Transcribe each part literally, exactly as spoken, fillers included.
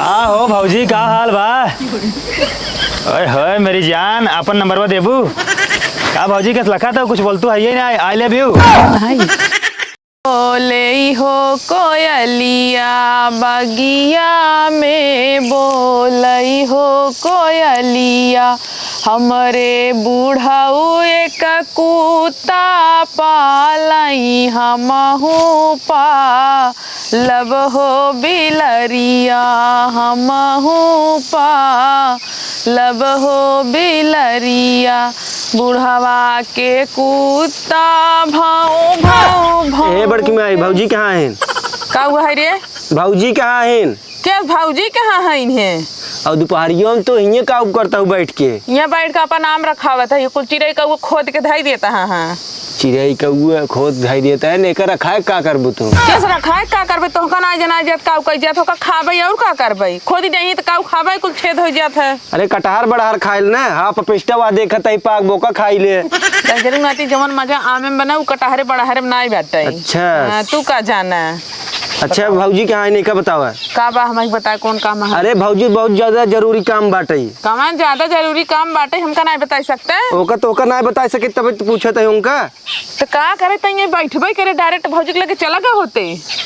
का हो भौजी, का हाल बा? ओए होए मेरी जान, आपन नंबरवा देबू? का भौजी, कस लखा तो कुछ बोलतू है ही ना, I love you। बोलई हो कोयलिया, बगिया में बोलई हो कोयलिया, हमरे बुढ़ऊ एक कुत्ता पालई हमहू पा लब हो बिलरिया, हमहू पा लब हो बिलरिया, बुढ़वा के कुत्ता भाऊ भाऊ भाऊ। ए बड़की माई, भौजी कहाँ हैं? का हुआ है रे? भौजी कहाँ हैं? के भौजी कहाँ हैं इन्हें? और दुपहरियों में तो हिये का करता हूँ बैठ के? यहाँ बैठ के अपन आम रखावत है, ये कुल चिड़ै का वो खोद के धई देता है। हाँ। चिड़ै कउआ खोद धइ देत है, एकर रखाए का करबू तू? केस रखाए का करबे? तोहका ना जना जात का कइ जात, ओका खाबे और का करबे? खोद देही त का खाबे, कुल छेद होइ जात है। अरे कटहर बड़हर खाइल ना, हाँ पपिस्टा वा देखत है पाक बोका खाई ले। गजरू नाती जवन मजा आमे में बना, उ कटहरे बड़हरे में नाई बाटे। अच्छा। हाँ, तू का जाना? अच्छा भौजी के हाँ नहीं का बतावा। का बा हमारे बताए कौन काम है? अरे भौजी बहुत ज्यादा जरूरी काम बाटे। कवन ज्यादा जरूरी काम बाटे हमका नाई बताई सकते? ओका तो ओका नाई बताई सके तब तो पूछत है उनका। तो का करे, तइये बैठबे करे, direct भौजी के लगे चला गए होते।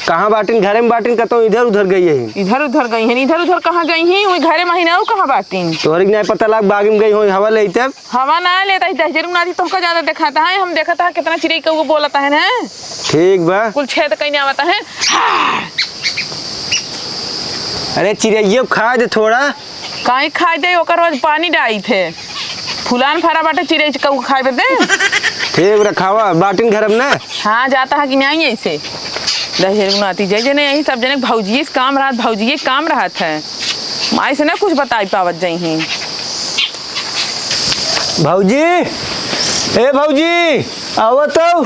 कहाँ बाटिन? घरे में बाटिन, कतौ इधर उधर गई है। इधर उधर गई है, इधर उधर कहाँ गई है? वही घरे में ही ना, उ कहाँ बाटिन? तोहरे के नहीं पता लाग, बाग में गई होई, हवा लेते। हवा ना लेता ही, दहजरू नाती तोहका ज्यादा देखाता है, हम देखता है कितना चिड़ै कउआ बोलता है ना। ठीक बा। कुल छेद कहीं आवता है। अरे चिड़ैया खा दे थोड़ा। काहे खाए दे, ओकर रोज पानी डाइत है। फुलान फरा बाटे, चिड़ै कउआ खाए बदे। ठीक रखावा, बाटिन घर में ना। हाँ, जाता है कि नहीं ऐसे? दहेज नाती जय जने यही सब जने भौजिए से काम रहत, भौजिए से काम रहत है। माई से ना कुछ बताई पावत जइहीं। भौजी, ए भौजी, आवा तो।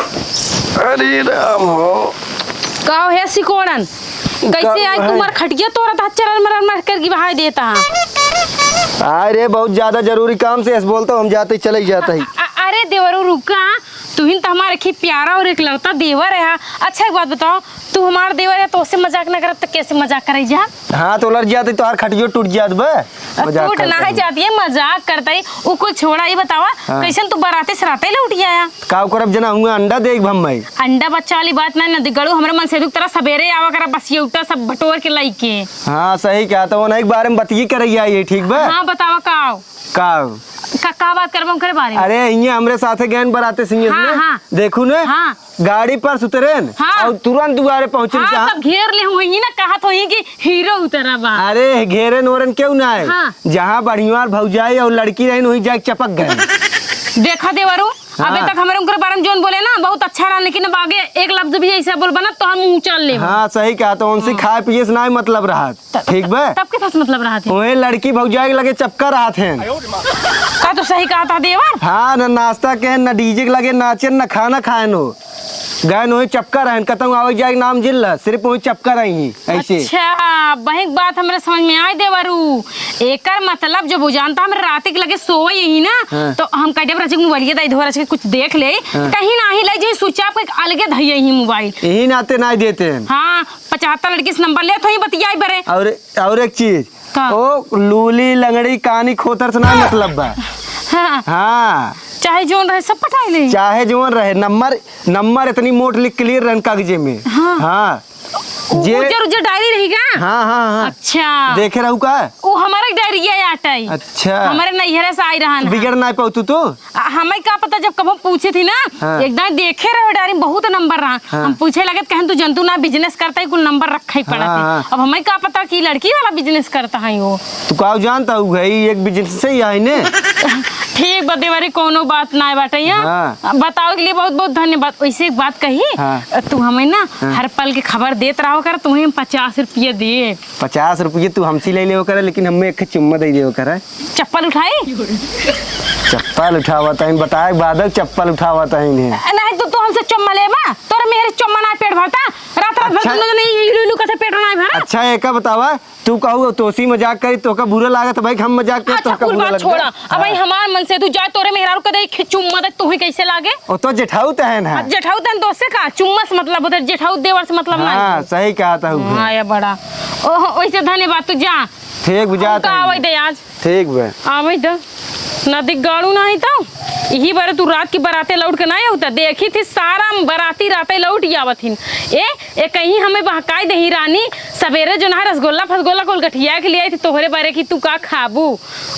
अरे राम हो। का हो हे सिकोड़न? कैसे का आई भाई? तुम्हार खटिया तोरत हाथ चरर मरर मर कर गिवाई देता है। अरे बहुत ज्यादा जरूरी काम से ऐसे बोलता हूँ, हम जाते ही चले ही जाता ही। अ-, अ-, अरे देवरू रुका, तुहिन तो हमारे खी प्यारा और इकलौता देवर है। अच्छा एक बात बताओ, तू हमार देवर है तो उससे मजाक ना करत तो कैसे मजाक करे जा? हाँ तो लड़ जाते तो हर खटियो टूट जात बे। मजाक टूट ना करता है हूँ। जाती है, मजाक करता ही। उ कुल छोड़ा, ये बतावा, हाँ। कैसन तू बाराते से राते लौट आया? का करब जना हुआ अंडा देख भम्मई। अंडा बच्चा वाली बात ना, नदीगड़ू, हमरे मन से दुख तरह सबेरे आवा करा, बस ये उठा सब बटोर के लाई के। हाँ, सही कहा, तो उन्हीं के बारे में बतिये करैया ये, ठीक बा? हाँ, बतावा का हो? का हो? का, का बात करबो उनकरे बारे में? अरे, इये हमरे साथे गैन बराते सिंह हाँ, ने। हाँ। देखू ने, हाँ। गाड़ी पर से उतरेन हाँ। और तुरंत दुआरे पहुँचन हाँ, कहा। सब घेर ले हुई ही ना, कहत होई कि हीरो उतरा बा। अरे, घेरे नोरन क्यों ना है? हाँ। जहाँ बढ़िया भौजाई और लड़की रहन, वहीं जाके चपक गए। देखा देवरू, अबे हाँ। तक हमरे उनकरे बारे में जोन बोले ना, बहुत अच्छा रहा, लेकिन अब आगे एक लफ्ज भी ऐसा बोलबा ना, तो हम मुँह उचाल लेब। हाँ, सही कहा, तो उनसे हाँ। खाए पिए से ना मतलब रहा। त-, ठीक बा? तब के फस मतलब रहत है? ओए लड़की भौजाई के लगे चपका रहत हैं। का तो सही कहा था देवर? हाँ, न नाश्ता के, न डीजे के लगे नाचे, न खाना खाए नो। गए वही चपका रहन, कतहूँ आवे जाए के नाम जिन ला, सिर्फ वही चपका रही ही, ऐसे। अच्छा, वही बात हमरे समझ में आए देवरू। एकर मतलब जब वो जानता हमरे रात के लगे सोवे यही ना, हाँ। तो हम कह देब रचिक मोबाइल के दे धो रचिक कुछ देख ले, हाँ। कहीं नाही ले जी, switch off के अलगे धइये ही मोबाइल। यही नाते नाही देते हैं। हाँ, पचहत्तर लड़की से नंबर लेत होई बतियाई बरे। और, और एक चीज, का? ओ लूली, लंगड़ी, कानी, खोतर से ना मतलब बा। हाँ। हाँ। चाहे जोन रहे, सब पटाई ले। चाहे जोन रहे, नंबर, नंबर इतनी मोट लिख clear रहन कागजे में। हाँ। हाँ। उ-, जे उज्जर, उज्जर डायरी रही का? हाँ, हाँ, हाँ। अच्छा। देखे रहू का? उ हमारे डायरी ये आटाई। अच्छा। हमारे नैहरे से आई रहन। बिगड़ ना पाऊ तू तो? आ, हमें का पता, जब कबो पूछे थी ना, हाँ। एक दाई देखे रहे डायरी में बहुत नंबर रहा। हाँ। हम पूछे लगे तो कहन, "तू जंतु ना business करता ही, कुल नंबर रखा ही पड़ा हाँ, थी।" हाँ। अब हमें का पता कि लड़की वाला business करता है वो। तू का जानता हूँ भाई, एक business से ही आई ने। ठीक बा देवरी, कोनो बात ना बाटे यहाँ। हाँ। बतावे के लिए बहुत बहुत धन्यवाद। वैसे एक बात कही, हाँ। तू हमें ना हाँ। हर पल की खबर देत रहो कर, तुम्हें हम पचास रुपये दिए। पचास रुपये तू हमसे ले लेवे करे, लेकिन हमें एक चुम्मा दे देवे करे। चप्पल उठाई? चप्पल उठावत हईन, बताए के बाद चप्पल उठावत हईन है। नहीं तो तू हमसे चुम्मा लेबा? तोरे मेरे चुम्मा ना पेट भरता? रात रात भर अच्छा। तुम लोग नहीं इलू इलू कैसे पेट ना भरा? अच्छा, एका बतावा, तू कहू तोसी मजाक करी, तोका बुरा लागत भाई, हम मजाक कर, अच्छा, तोका कुल बुरा बात लगता? छोड़ा। अब भाई हाँ। हमार मन से तू जा, तोरे मेहरारू के दे खि-, चुम्मा दे, तू ही कैसे लागे? ओ तो जेठाऊ तहन है। अब जेठाऊ तहन दोस्त से का? चुम्मा से मतलब होता है, जेठाऊ देवर से मतलब ना हाँ, है। सही कहा था हाँ, ये बड़ा। ओहो, वैसे धन्यवाद, तू जा। ठीक बा, जात हमका है। आवै दे आज। ठीक बा। आवै दे। नदी गाड़ू नाही तो। इही बारे तू रात की बराते लौट के नाही आवता। देखी थी सारा बराती राते लौट ही आवत हिन। ए, ए कहीं हमें बहकाई देही रानी। सबेरे जो ना रसगुल्ला फसगुल्ला कुल गठिया के लियाई थी तोहरे बारे की तू का खाबू।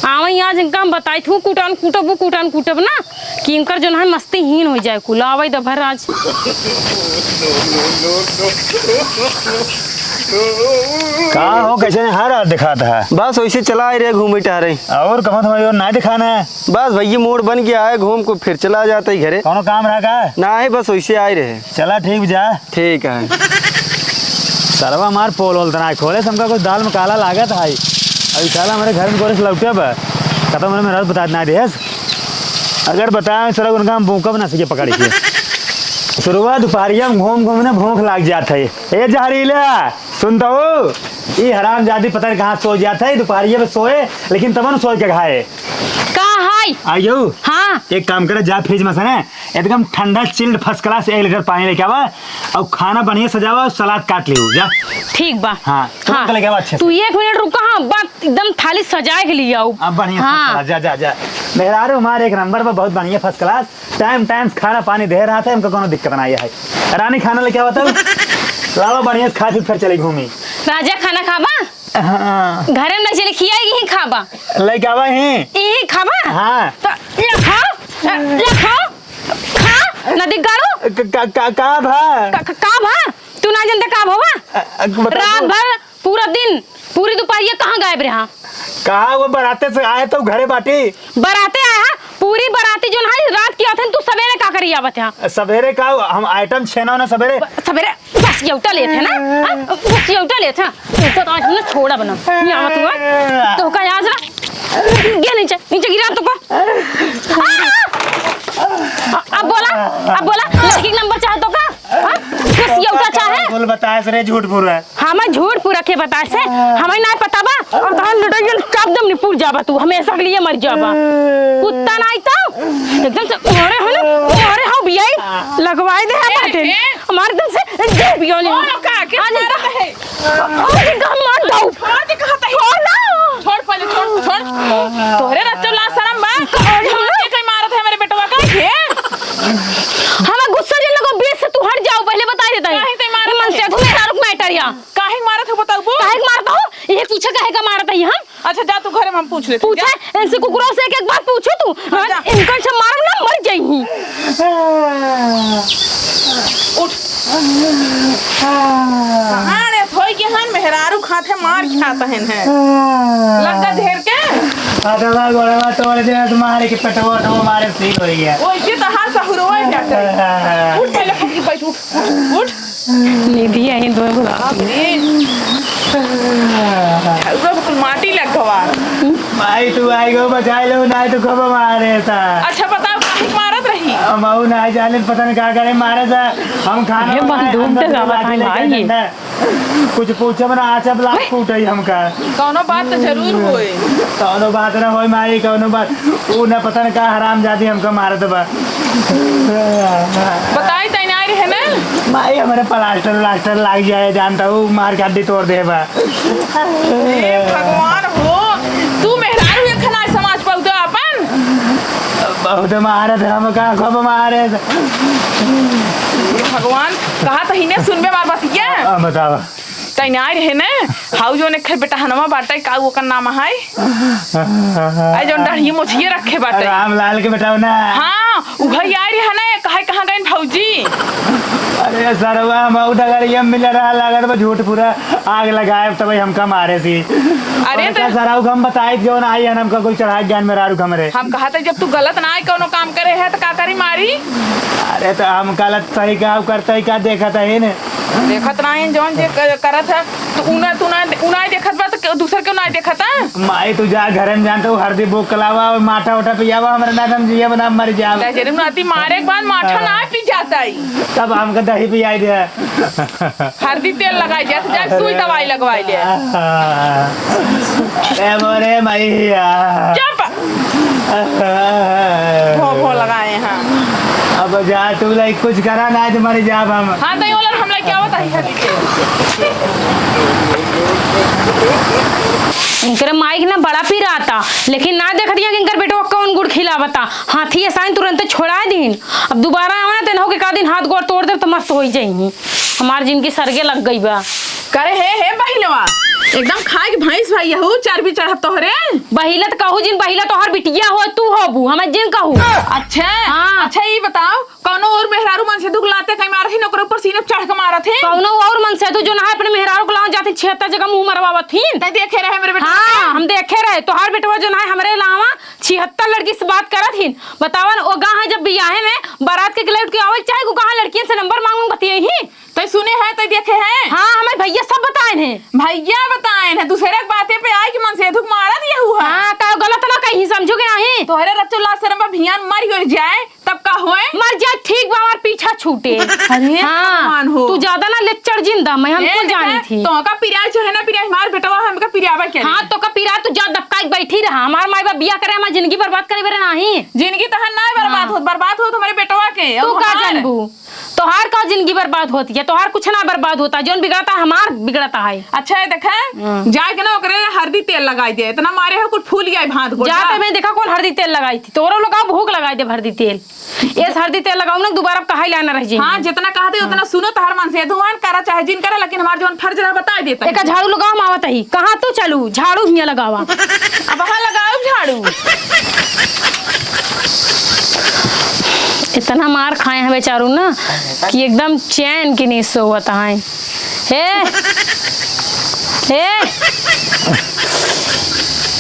आवै आज इनका हम बताई थू कुटन कुटबू कुटन कुटब ना। कि इनकर जौन है मस्ती हीन होइ जाए कुल। आवै द भर आज। का हो, कैसे हार हार दिखात है? बस वैसे चला आए रहे घूमे टहरे। और कहाँ तुम्हारी ओर ना दिखाना है? बस भैया मूड बन गया है, घूम को फिर चला जाता ही घरे। कौनो काम रहा का? नाही, बस वैसे आए रहे। चला ठीक बा, जा। ठीक है। सरवा मार पोल वोल तना खोले, हमका कुछ दाल में काला लागत है। अभी साला हमरे घर में गोरे से लौटे बा। कतौ हमरे मेहरारू बता ना देस। अगर बताए सरवा उनका हम भूकब ना सके पकड़ के। सुरवा दुपहरिया में घूम घूम ने भूख लाग जात है। ए जहरीला, सुन तो, ई हरामजादी पता नहीं कहाँ सो जात है, दुपहरिया में सोए, लेकिन तबन सोए के खाए। का है? आयो। हाँ। एक काम करे, जा फ्रिज में से ना एकदम ठंडा chilled first class एक लीटर पानी लेके आवा और खाना बढ़िया सजावा और सलाद काट लियो, जा। ठीक बा। हाँ, तुरंत हाँ। लेके आवा अच्छे से। तू एक मिनट रुका, हाँ, बात एकदम थाली सजाए के लिए आऊ। अब बढ़िया हाँ। सलाद, जा, जा, जा। मेहरारू हमारे एक नंबर पर, बहुत बढ़िया first class, time time से खाना पानी दे रहा था, हमको कोनो दिक्कत ना है। रानी खाना लेके आवा तब। लावा बढ़िया से खा पी फिर चली घूमी। राजा खाना खाबा? हाँ। घरे में ना चले खियाई ही खाबा। लेके आवा ही। ई खाबा? हाँ। तो ले खा, ले खा, खा, नदी गाड़ू। क-, का, का, का भा? का, का, का भा? तू ना जानते का भवा? अ, अ, बताओ रात तो। भर, पूरा दिन, पूरी दुपहरिया कहाँ गायब रहा? कहाँ वो बराते से आए तो घरे बाटी। बराते आया है, पूरी बराती जो ना रात की आवत है, तू सवेरे का करी आवत है? सवेरे का हम item छेना ना सवेरे। ब-, सवेरे बसियौटा लेत है ना? हाँ? बसियौटा लेत है। ऊपर आज ना छोड़ा बना। ये आवत हुआ। तो का आज ना? ये नीचे, नीचे गिरा तो का? आ! अब बोला, अब बोला, लड़की के नंबर चाहे तो का? हाँ? बसियौटा चाहे? बोल बताए से रे झूठ बोल रहा है। हमें झूठ पूरा के बताए से, हमें ना पता बा, और तोहर लुटइयन चाप दम निपुर जाबा तू, हमेशा के लिए मर जाबा। कुत्ता ना आई तो, एकदम से मारे हो ना, मारे हो बियाई, लगवाए दे है ए, बाटे। ए। हमारे दम से दे बियाई। ओ, का, के आज मारत है? आज इनका हम मार दो। छोड़ दे, कहा था। छोड़ ना। छोड़ पहले, छोड़, छोड़। तोहरे रत्तो ला शरम बा। छोड़ ना। के कहीं मारत है मेरे बेटवा का? ये? हमें गुस्सा जिन लगो, बीच से तू हट जाओ, पहले बता देता है। काहे ते मारत मन है? से तू मेरा रुक matter या। काहे के मारत हो बताऊ बो? काहे के मारत हो? ये पूछे काहे का मारत है हम? अच्छा जा तू घरे में हम पूछ लेते हैं, पूछे? जा। इनसे कुकुरों से एक एक बात पूछो तू। हाँ, जा। इनका से मारम ना मर जाई। उठ। कहाँ रे सोई के हन मेहरारू खाते मार खात हन है। लंका ढेर के। अदवा गोड़वा तोड़ दे तो मारे के पेटवा तो मारे सील हो गया। ओइसे तो हाथ सहुरवा जाते। उठ पहले पकड़ के बैठ उठ। उठ। निधि यहीं दो बुला। बाप रे। उधर तो कुल माटी लग गवा। भाई तू आई गो बचाए लो, नाही तो कब मारे था। अच्छा बताओ काहे मारत रही? हम आऊ नाही जाने पता नहीं का करे मारे था। हम खाना ये बनाए, बंदूक अंदर से चलावत लाठी है लेके भाई ये। डंडा। कुछ पूछब ना, आचब लात कूटई हमका। कौनो बात तो जरूर होए। कौनो बात ना होए माई, कौनो बात। ऊ ना पता न का हरामजादी हमका मारत बा। बताई तैं ना रहे ना? माई हमरे प्लास्टर व्लास्टर लाग जाए, जानता हूँ, मार के हड्डी तोड़ दे बा। हे भगवान हो, तू मेहरारू एक खना समाज पाऊ तो अपन। बहुत मारत हमका, खूब मारत। हे भगवान, कहा तो ही ने सुनबे मार बतिया। अब बतावा। तैं ना रहे ने, हाउ जौन एक बेटहनवा बाटे, का ओकर नाम है? आई जौन दाढ़ी मोछिए रखे बाटे। रामलाल के बेटवा ना? हाँ, उभई आए रहे ने, कहे कहाँ गइन भौजी? अरे सरवा, हम ऊ डगरिया में मिले रहा, लागत बा झूठ पूरा आग लगाए, तब हमका मारे थी। अरे और तो का सराऊ हम बताई जौन आई है, हमका कुल चढ़ाई ज्ञान में रारू हमरे। हम कहा था जब तू गलत ना आई कौनो काम करे है तो का करी मारी? अरे तो हम गलत सही का करते ही का देखत है ने? देखत नाहीं जौन जे क-, करत है, तो उ ना, तू ना, उ ना देखत बा, तो के-, दूसर के ना देखत है? माई, तू जा घरे में, जानत हूँ, हरदी बोक कलावा और माठा उठा पियावा, हमरा ना हम जिया बना मर जाब। ले, जरूर नाती मारे के बाद माठा हाँ। ना पी जाता ही। तब हमका दही पियाई दे। हरदी तेल लगाई दे, जा सुई दवाई लगवाई ले। हाँ। ए मोरे मैया। चुप। भों भों लगाए हैं। अब जा तू लाइक कुछ करा ना, आज मर जाब हम। हाँ, तो ये वाला हम लेके आवत है। इनकरे माई के ना बड़ा पिराता, लेकिन ना देखत हियाँ कि इनकर बेटवा कौन गुड़ खिलावता। हाथी असाइन तुरंते छोड़ाए दीन। अब दोबारा आवे ना, तेनहू के का दिन हाथ गोड़ तोड़ दे तो मस्त होई जाई। हमार जिनगी सरगे लग गई बा। करे हे, हे बहिलवा, एकदम खाए के भैंस भई हऊ, चर्बी चढ़त तोहरे। बहिला त कहू जिन, बहिला तोहर बिटिया हो, तू होबू, हमें जिन कहू। अच्छा, हाँ। अच्छा, ई बताओ, कौनो और मेहरारू मनसेधू के लाते कहीं मारत ही, ओकरे ऊपर सीने पे चढ़ के मारत ही? कौनो और मनसेधू जो ना है, अपने मेहरारू के लावत जात ही, छिहत्तर जगह मुंह मरवावत ही। नहीं देखे रहे मेरे बेटा। हाँ, हम देखे रहे, तोहार बेटवा जो ना है, हमरे लावा छिहत्तर लड़की से बात करत ही। बतावन, वो गाँव है, जब बियाहे में बारात के लौट के आवे के चाहे, वो कहाँ लड़कियन से नंबर मांगू बतिये ही? तै सुने है, तै देखे है? हाँ, हमें भैया सब बताए हैं। भैया बताए हैं, दूसरे के बाते पे आई कि मनसेधू के मारा दिया हुआ। हाँ, का गलत ना कहीं, समझू के नहीं? तोहरे रचो लाज शर्म बा, भियान मर गिर जाए, तब का होए? मर जाए, ठीक बा, हमार पीछा छूटे। अरे, हाँ, भगवान हो। तू ज्यादा ना लेक्चर जिन दा, मैं ए, हमको देखा, जानी थी। तोहका पिराए चाहे ना पिराए, हमार बेटवा हमका पिरावे के हाँ, रहे। तोहका पिराए, तू जा दबकाई के बैठी रहा, हमार माई बाप बियाह करे, हमार जिंदगी बर्बाद करे बेरे नहीं। जिंदगी तोहार ना बर्बाद हाँ। होत, बर्बाद होत हमारे बेटवा के, तू और का हमार। जानबू? तोहार का जिंदगी बर्बाद होत है? तोहार कुछ ना बर्बाद होता, जौन बिगड़ता है, हमार बिगड़ता है। अच्छा है, देखा, हम्म। जाए के ना ओकरे हरदी तेल लगाई दे, इतना मारे हो, कुछ फूल गया भांत गोड़ जाते बा। में देखा कौन हरदी तेल लगाई थी, तोरो लोग आओ भूख लगाई दे हरदी तेल। ये हरदी तेल लगाऊ ना, दोबारा कहा लाना रह जाए। हाँ, जितना कहते उतना सुनो, तोहार मनसेधू आन करा चाहे जिन करा, लेकिन हमार जौन फर्ज रहा बता देता। एका झाड़ू लगाओ, हम आवत ही। कहाँ तू चलू, झाड़ू हियाँ लगावा। अब हाँ लगाओ झाड़ू। इतना मार खाए हैं बेचारू ना कि एकदम चैन की नींद सोवत हैं। हे, हे।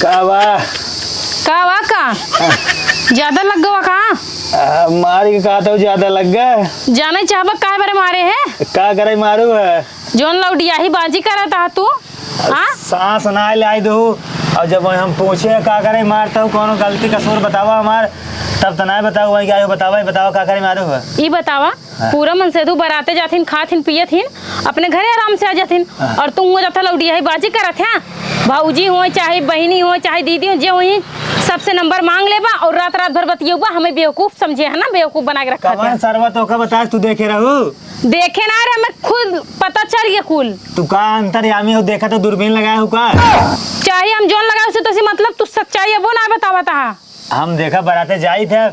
का बा? का बा का? ज्यादा लग गवा का? आ, मार के का तो ज्यादा लग गए। जाने चाहबा काहे बारे मारे है? का करे मारू है? जौन लौटियाही बाजी करत हा तू, हाँ? सांस ना ले आई दू। और जब हम पूछे का करे मारता हूँ, कौनो गलती कसूर बतावा हमार, तब तो ना बताऊ भाई, क्या बतावा, बतावा का करे मारू है? ई बतावा, हाँ। पूरा मनसेधू बराते जाथिन, खाथिन, पियथिन, अपने घरे आराम से आ जाथिन, हाँ। और तू हुआ जाता लौटियाही बाजी करत है। भौजी हो, चाहे बहिनी हो, चाहे दीदी हो, जे होई, सबसे नंबर मांग लेबा और रात रात भर बतियौबा, हमें बेवकूफ समझे है ना, बेवकूफ बना के रखा कवन है। सरवा तोका बताए तू देखे रहू? देखे ना रे, हमें खुद पता चल गया कुल। तू का अंतर्यामी हो, देखा तो दूरबीन लगाए हो का? चाहे हम जौन लगाए उसे तो से मतलब तू सच्चाई अबो ना बतावा ता। हम देखा बराते जाई थे,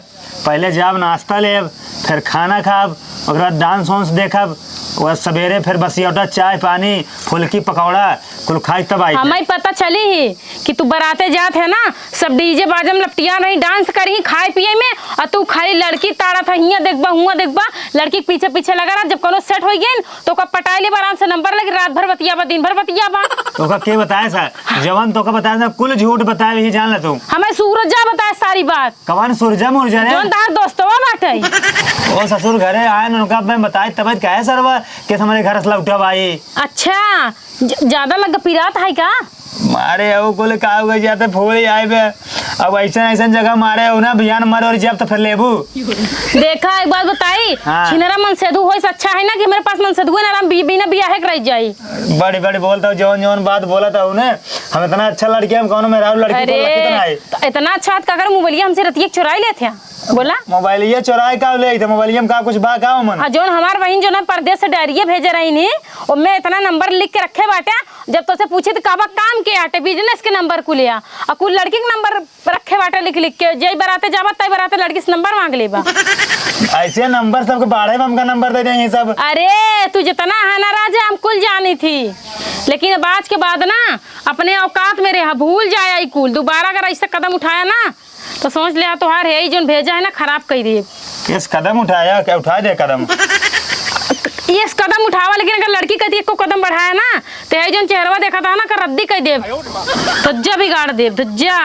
पहले जाब नाश्ता लेब, फिर खाना खाब, ओकर बाद डांस वांस देखब, ओकर बाद सवेरे फिर बसियौटा, चाय पानी, फुलकी पकौड़ा, कुल खाई तब आई थे। हमें पता चली ही कि तू बराते जात है ना, सब डीजे बाजा में लपटिया रही, डांस करही, खाए पिए में, और तू खाली लड़की ताड़त है, हियाँ देखबा, हुआँ देखबा, लड़की के पीछे पीछे लगा रहा। जब कोनो सेट हो गई तो ओका पटाई लेबा, आराम से नंबर लगी, रात भर बतियाबा, दिन भर बतियाबा। तोका के बताए सा? जवन तोका बताए सा, कुल झूठ बताए ही, जान ले तू। हमें सूरजा बताए सारी बात। कवन सूरजा मुरजा रे? जौन तार दोस्तवा बाटे। ओ ससुर घरे आए न, उनका मैं बताए तब कहे सरवा कि हमारे घर से लौटा भाई। अच्छा, ज-, ज्यादा लग पिरात है का? मारे हो कुल का हुआ जाते फोड़े आए बे। अब ऐसन ऐसन जगह मारे हो ना, बिहान मर और जब तो फिर लेबू। देखा, एक बात बताई, हाँ। छिनरा मनसेधू होइस अच्छा है ना कि मेरे पास मनसेधुए ना, आराम बी-, बिना बियाहे के रह जाई। बड़ी बड़ी बोलता हूँ, जौन जौन बात बोलता हूँ ना, हम इतना अच्छा लड़की, हम कौनो मेहरारू लड़की को अरे, लड़की तो ना है। तो इतना अच्छा हाथ का कर मोबाइलिया हमसे रतिया के चुराई लेते हैं, बोला? मोबाइलिया चुराए का ले, तो मोबाइलिया में का कुछ बा का मन? आ, जौन हमार बहिन जो ना परदेस से डायरिया भेजे रही नी, ओमे इतना नंबर लिख के रखे बाटे, जब तोसे पूछी तो कहबा काम के आटे, बिजनेस के नंबर कुल या, आ कुल लड़की के नंबर रखे बाटे लिख लिख के, जई बराते जाबा तई बराते लड़की से नंबर मांग लेबा। ऐसे नंबर सबके बाढ़े में हमका नंबर दे देंगे सब। अरे तू जितना है ना राजा, हम कुल जानी थी, लेकिन अब आज के बाद ना अपने औकात में रहा, भूल जाए आई कुल। दोबारा अगर ऐसा कदम उठाया ना तो सोच ले, तोहार है ही जोन भेजा है ना, खराब कर दे। यस, कदम उठाया क्या? उठा दे कदम। यस, कदम उठावा, लेकिन अगर लड़की कती एको कदम बढ़ाया ना, तो है जोन चेहरवा देखा था ना, कर रद्दी कर दे, धज्जा बिगाड़ दे, धज्जा।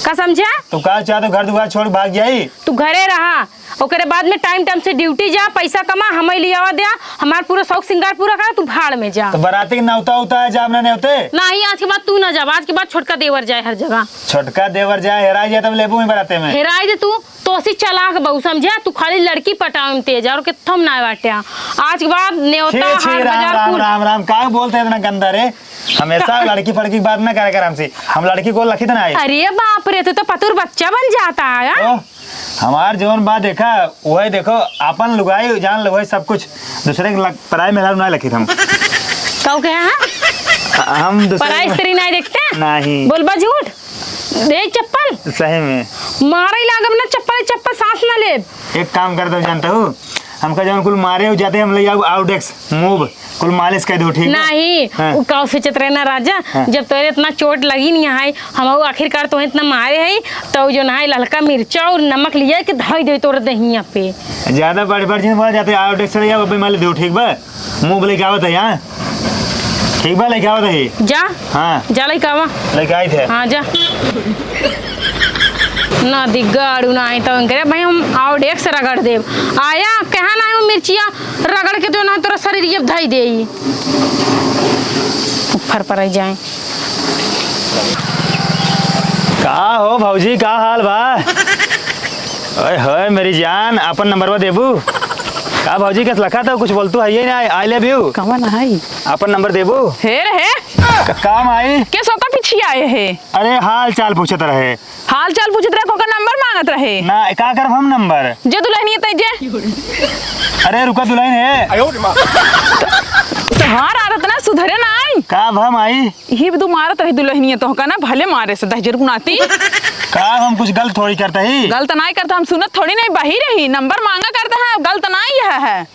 का समझा? तू का चाहत हो, घर दुआर छोड़ भाग जाई? तू घरे रहा, ओकरे बाद में टाइम टाइम से ड्यूटी जा, पैसा कमा, हमें लियावा दे, हमार पूरा शौक सिंगार पूरा करा, तू भाड़ में जा। तो बराती के नौता होता है, जा अपना नेवते। नहीं, आज के बाद तू ना जा, आज के बाद छोटका देवर जाए हर जगह। छोटका देवर जाए, हेराई जाए तब लेबू ही बराते में। हेराई दे तू, तो असी चालाक बहू समझा, तू खाली लड़की पटावे में तेज और कित्थम ना बाटे। आज के बाद नेवता छी, छी, हाट राम, बाजार राम, कुल। राम, राम, का बोलते हैं इतना गंदा रे? हमेशा लड़की फड़की की बात ना करे कर हमसे। हम लड़की को लखित ना आए। अरे बाप रे, तू तो पतुर बच्चा बन जाता है, हाँ? ओ, हमार जौन बा देखा, वही देखो, आपन लुगाई जान लो, वही सब कुछ। दूसरे के लग-, पराई मेहरारू ना लखित हम। कहू के, हाँ? हम तो सही पराई में स्त्री नाहीं देखते? नाहीं। बोलबा झूठ। दे चप्पल। सही में। मारे लागब ना चप्पल, चप्पल सांस ना लेब। एक काम करता हूँ, जानता हूँ, हमका जौन कुल मारे हो जाते, हम ले आऊ आउडेक्स, मूव, कुल मालिश कर दो, ठीक बा? नाहीं, हाँ। उ का सोचत रहे ना राजा, हाँ। जब तोरे इतना चोट लगी नहीं है, हम उ आखिरकार तोहे इतना मारे है, तो जो ना है ललका मिर्चा और नमक लिया के धई दे तोरे दहिया पे। ज्यादा बढ़ बढ़ जिन बोला जाते, आउडेक्स ले आऊ, अबे मालिश दो, ठीक बा? मूव लेके आवत है यहाँ। ठीक बा, लेके आवत है। जा। हाँ। जा लेके आवा। लेके आई थे। हाँ, जा। ना दिग्गाड़ू ना आई तो करे भाई, हम आउडेक्स रगड़ देब। आया, कहा ना है वो मिर्चिया रगड़ के तो ना तोरा शरीर ये धई देई। ऊपर पर आई जाए। का हो भौजी, का हाल बा? ओए होए मेरी जान, अपन नंबरवा देबू? का भौजी, कस लखा तो कुछ बोलतू है ही ना, I love you। कवन है? अपन नंबर देबू? हे रे हे। क-, काम आई? के सोका पीछे आए है? अरे हाल चाल पूछत रहे। हाल चाल पूछत रहे, कोका नंबर मांगत रहे? ना, का करब हम नंबर? जे दुल्हनिया तै जे। अरे रुका दुल्हन है। तोहार आदत ना सुधरे ना आई। का भा माई? इही बदू मारत रही दुल्हनिया तोहका ना, भले मारे से दहिजर गुनाती। का हम कुछ गलत थोड़ी करता ही? गलत नाई करता, हम सुनत थोड़ी नहीं, बही रही, नंबर मांगा करता है, गलत नाई यह है।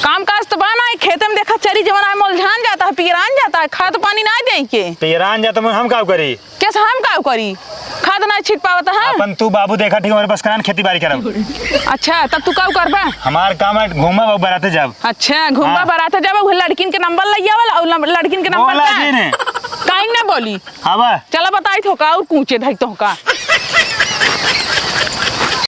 काम काज तो बा ना, खेते में देखा चरी जवन है, मोलझान जाता है, पियरान जाता है, खाद पानी ना दे के। पियरान जाता मैं हम का करी? कैसे हम का करी? खाद ना छिट पावत है। अपन तू बाबू देखा ठीक, हमारे पास करान खेती बाड़ी करब। अच्छा, तब तू का करबा? हमार काम है घूमब और बराते जाब। अच्छा, घूमबा हाँ। बराते जाब, वो लड़किन के नंबर ले आवल और लम-, लड़किन के नंबर बोला का? जी ने। काहे ना बोली? आवा। चला बताई तो का और कूचे धई तो का।